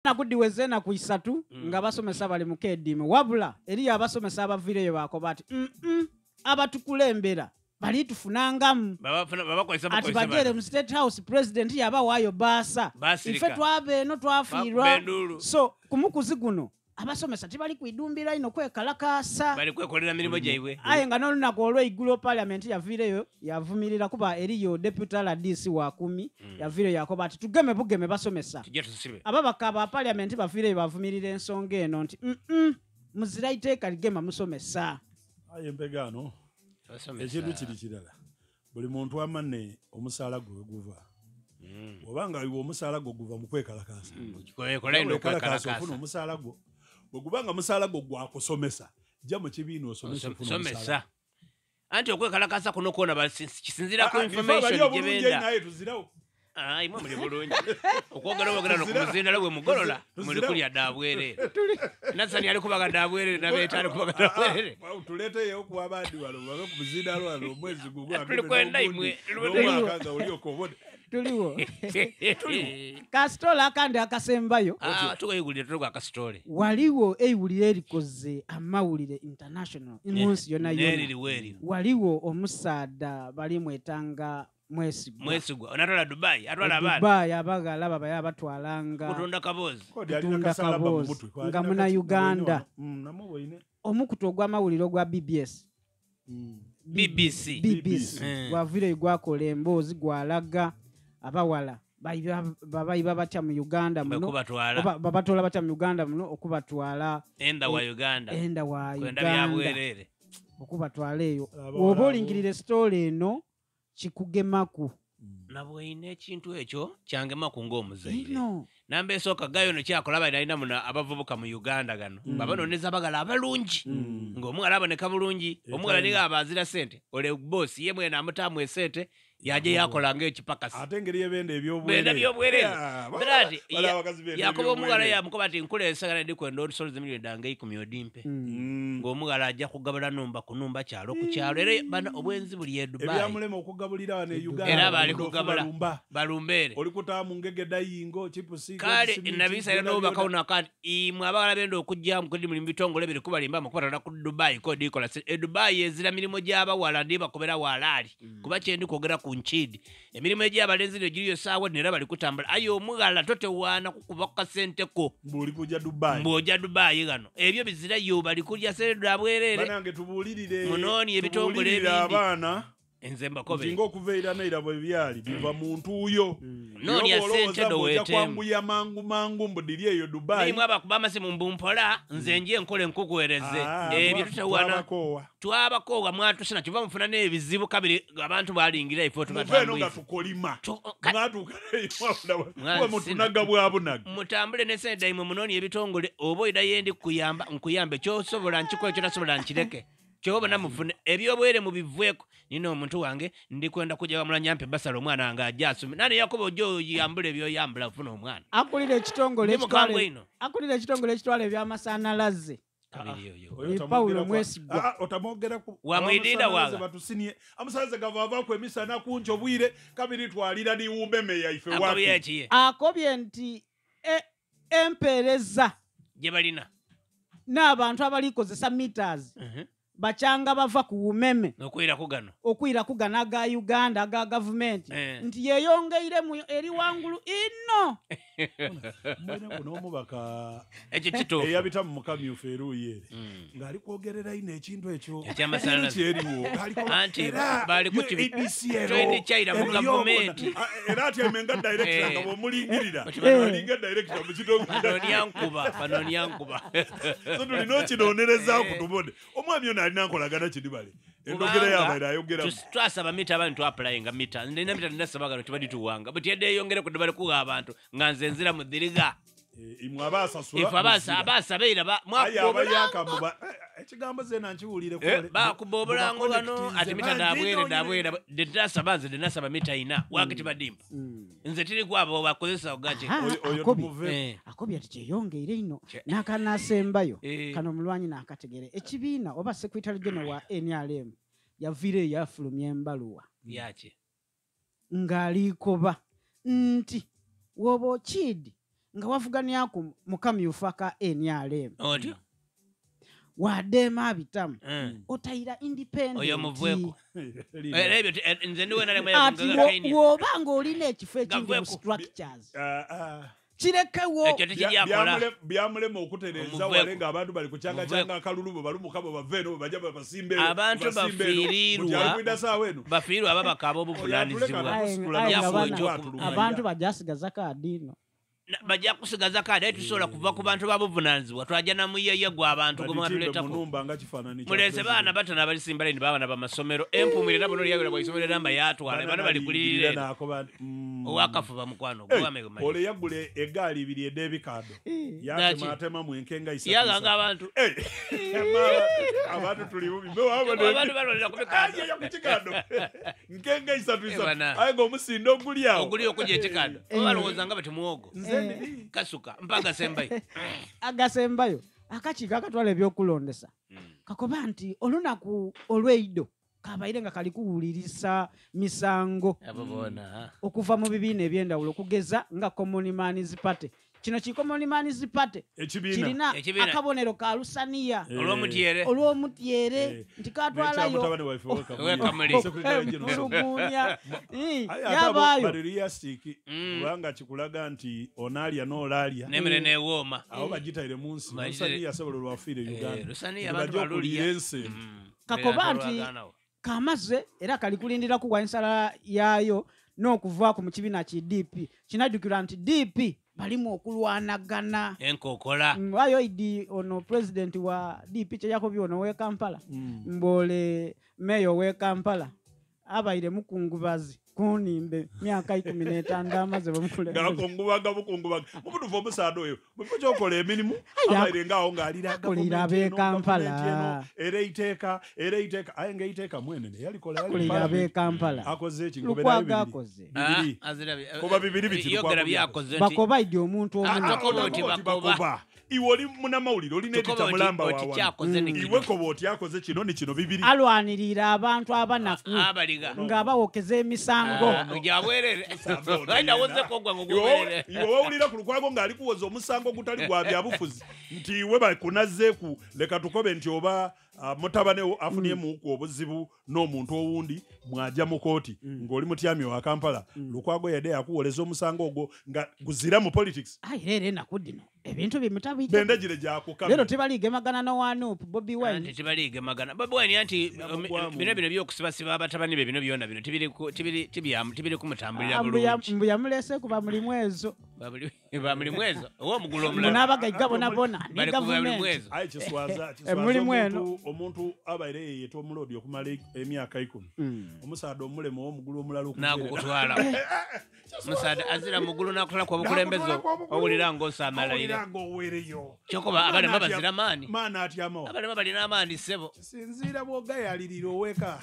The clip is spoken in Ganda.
Enaku diweze enaku 3 nga basomesa bali mu keediime, wabula eriyo abasomesa abaviireyo bakoba ati abatukulembera bali tufunangamu ati bajere mu State House, president yabawaayo baasa, ife twaba eno twafiirwa. So ku mukuzi guno abasomesa tibali kwidumbira ino kwekalakaasa, bali kwekolera mirimu gyaibwe. Aye nga n'olunaku olw'eigulo parliament yaviireyo yavumirira, kuba eriyo deputy RDC wa 10 yaviireyo yakoba ati tugeme bugeme basomesa. Ababaka ba parliament baviireyo bavumirira ensonga eno nti muzira iteeka ligema musomesa. Aye mpegaano ekintu kiri kirala, buli muntu amane omusaala gwe guva, obanga iwe omusaala gwo guva mu kwekalakaasa, ofuna omusaala gwo. Bwe gubanga musaala gwo gwakusomesa, jja mu kibiina osomese ofuna omusaala. Anti okwekalakaasa kuno kwona kisinziira ku information gye benda. Naye tuzirawo. Imwe muli bulungi. Okwogera obwogera n'okumuzindalo bwe mugolola muli kulya dda bwerere. Nasani ali kubaga dda bwerere n'abeeta ali kubaga dda bwerere. Tuleeteyo ku abandi wano babe ku muzindalo wano omwezi gugwa. Tuli kwenda imwe. Omwaka oli okobone. Tuliwo. Kasitole akandi akasembayo. Tukayigulire tulogo akasitole. Waliwo eiwulire erikoze amawulire international mu nsi yonna yonna. Waliwo omusaada balimwetanga Mwesigwa. Mwesigwa. Onatwala Dubai, atwala abaana. Dubai abagala baba yabatwalanga. Kutunda kaboozi. Kutunda kaboozi. Nga muna Uganda. Omukutu ogw'amawulire ogwa BBS. BBC. BBC. Gwavire gwakola emboozi gwalaga abawala babayiba batya mu Uganda muno. Babatwala batya mu Uganda muno okubatwala. Enda wa Uganda. Enda wa Uganda. Okubatwala eyo. Oba olingirira story eno kikugemaku. Nabweine ekintu ekyo kyangemaku ng'omuzaire. Namba esooka gayo no kyakola balina muno abavubuka mu Uganda gano. Babanoneza abagala abalungi. Ng'omuwala aboneka bulungi, omuwala ninga abazira ssente. Ole boss ye mwene amutaamu esente yaje yakola ng'ekipakasi. Ate engeri ebenda ebyobwerere. Benda byobwerere. Brad yakoba omuwala yamukoba ati nkuleesagala ndi kwenda olusoloze miliyoni dange 10 odimpe. Ng'omuwala ajja kugabula numba ku numba kyalo ku kyalo. Era bano obwenzi buli e Dubai. Ebyamulema okugabulira wano e Uganda. Era bali kugabula balumbeere. Oli kutaamu ngege dayingo chipusi. Kale nabisa era n'obubaka buno akati imwe abagala benda okujja mu kudi muli bitongole biri kubalimba mukubatwala ku Dubai ko dikola. E Dubai ezira mirimu gy'abawala ndi bakobera walaali. Kuba kye ndi kwogera ku nchidi. Emirimu egy'abalenzi negiriyo essaawa eno era bali kutambula. Aye omugala totewaana kukuba ku kasente ko. Mbw'oli kujja Dubai. Mbw'ojja Dubai gano. Ebyo bizirayo bali kulya ssente za bwerere. Banange tubuulirire. Munoonye ebitongole ebindi. Abaana. Nze mbakobe. Nti ng'okuva era n'era bwe byali biva mu ntuuyo. Noonya ssente doweetemu. Kwanguya mangu mangu mbudiri eyo Dubai. Nimwe abakuba amasimu mbu mpola nze nje nkole nkukuweereze. Ebyo tutawaana. Twabakoowa mwatusina kyova mufuna n'ebizibu kabiri abantu balingira ifo tubatambwiza. Muve eno nga tukolima. Mwatuuka eyo mutunaga bwabunaga. Mutambule ne ssente daimwe munoonye ebitongole oba oyida yendi kuyamba nkuyambe ky'osobola nkikole ky'otasobola nkireke. Kyobona mufune ebyobwere mubivweko. Nina omuntu wange ndikwenda kujja wamulanya mpe basala omwana wange ajja asome. Nani Yakobo ojjo yambula ebyoyambula ofuna omwana. Akulira ekitongole ekitwala ebyamasannyalaze. Paulo Mwesigwa. Otamwogeraku. Wamwidinda waga. Batusinie. Amasanyalaze gavaavaku emisana kunjo bwire kabiri twalira niwumeme yaife wapi. Akobye nti empeereza gye balina n'abantu abalikozesa meters. Bachanga bava ku umeme okwira kugano aga Uganda aga government nti yeyongeire eri wangulu ino mwene kuno omubaka ekyo kituufu eyabita mu mukamyufu eruuyi ere ng'ali kwogerera ino ekintu ekyo ekyamasannyalaze eriwo anti bali ku kyaira mu gavumenti era atyame nga director nga bw'omulingirira alinga director mu kitongole banonyankuba so tulina okinoonyerezaako tubone omwami ono alina nkolagana kidibale endogera yabaire ayogera twasaba mita abantu twapplyinga mita ndina mita ndinasaba gano tebadituwanga but yadde eyongere ku ddobale kuwa abantu nga nze nzira mu ddiriga imwe abaasasula ife abaasabeera mwakuba ekigambo zena nkiwulire bakuba obulango bano ati mita dabwere ndinasaba nze ndinasaba mita 4 wakati badimpa nze tiri kwabo bakozesa ogache oyo tumuve akobye ati kyeyongeire ino n'akanasembayo kano mulwanyi n'akategere ekibiina oba secretary general wa NRM yaviire yafulumya embaluwa yaki ng'alikoba nti woba okidi Nga wavuganyaku mu kamyufu ka NRM. Otyo. Wadema abitamu. Otayira independent. Oyo muvueko. Nze ndiwe NRM ati wobanga olina ekifo ekiri mu structures. Kirekewo byamulema okutereeza wale nga abantu bali kukyanga kyanga akalulu bwe balumuka bwe bava eno bwe bajja babasimba eno abantu bafiirwa ababaka ab'obuvunaanyizibwa. Abantu bajasigaza kaadi ino. Bajja kusigaza kaadi aye tusobola kuva ku bantu babuvunaanyizibwa twajja namuyeye gwa abantu gwe mwatuleetako. Mulese baana batano abalisimba layini baabana bamasomero empumire nabo nolyawera bwa isomero namba yatwala bano bali kulirira owakafuba mukwano gwame ole yagula egaali ibiri ed'ebikaado yatematema mu enkenga isatu yaganga abantu abantu tuli bubi abantu balolera ku bikaado ya ku kikaado nkenga isatu aye ng'omusindo oguli awo oguli okujja ekikaado balowooza nga bati muwogo kasuka mpaka sembayo agasembayo akakiiko akatwala ebyokulondesa kakoba nti olunaku olweido kabaire nga kali kuwulirisa misango okuva mu bibiina eby'endawulo okugeza nga Common Man's Party. Kino ki Common Man's Party kirina akabonero ka lusaniya olw'omutyere nti katwalayo mulugunya yabaayo kubanga kikulaga nti onaalya n'olaalya n'emmere n'ewooma awo bagitayire mu nsi lusaniya asobola olwafiire Uganda abantu balulya kakoba nti kamaze era kali kulindira kuwa ensala yaayo n'okuvaako mu kibiina ki DP. Kinajjukirwa nti DP balimu okulwanagana enkokola. Ayo idi ono president wa DP kye ono we Kampala mbole meyo we Kampala abaire mukungubazi kunimbe myaka 15 amaze bamukulembeza ngakungubaga bukungubaga mubutufu omusaado oyo mufo kyokola emirimu abaire ngaawo ng'alira abe Kampala era iteeka aye ng'eiteeka mwene ne yalikola abe Kampala akoze eki Lukwago akoze koba bibiri biti yogera byakoze nti bakoba idi omuntu omu bakoba iwe oli munnamawulire olina edita mulamba wawa iwe koba oti akoze kino ni kino bibiri alwanirira abantu abanaku ng'abawokeza emisango iwe wawulira ku Lukwago ng'ali kuwoza omusango ogutali gwa byabufuzi nti iwe bakunazeeku leka tukobe nti oba mutabane afunyemuku obuzibu n'omuntu owundi mwajja mu kooti ng'oli mutyami wa Kampala. Lukwago yadde yakuwoleza omusango ogwo nga guzira mu politics. Ayi leero ennaku dino ebintu bimutabike bendegire gyakukamya leero tebaliigemagana n'owanuupu Bobi Wine tebaliigemagana Bobi Wine anti bino bino by'okusibasiba abatabani be bino byonna bino tibiri kumutambulira bulungi. Mbu yamuleese kuba mulimu ezo bamulimu ezo ow'omugulu omulala n'abagagga bona bona ne gavumenti. Aye kiswaza omuntu abaire yeyeta omuloodi okumala emyaka 10 omusaada omulema ow'omugulu omulala n'agukutwala omusaada azira mugulu n'akutwala kwa bukulembeze owulira ng'osaamalayira kyokuba abalema bazira maani abalema balina amaani ssebo kisinziira bw'ogayalirira oweka.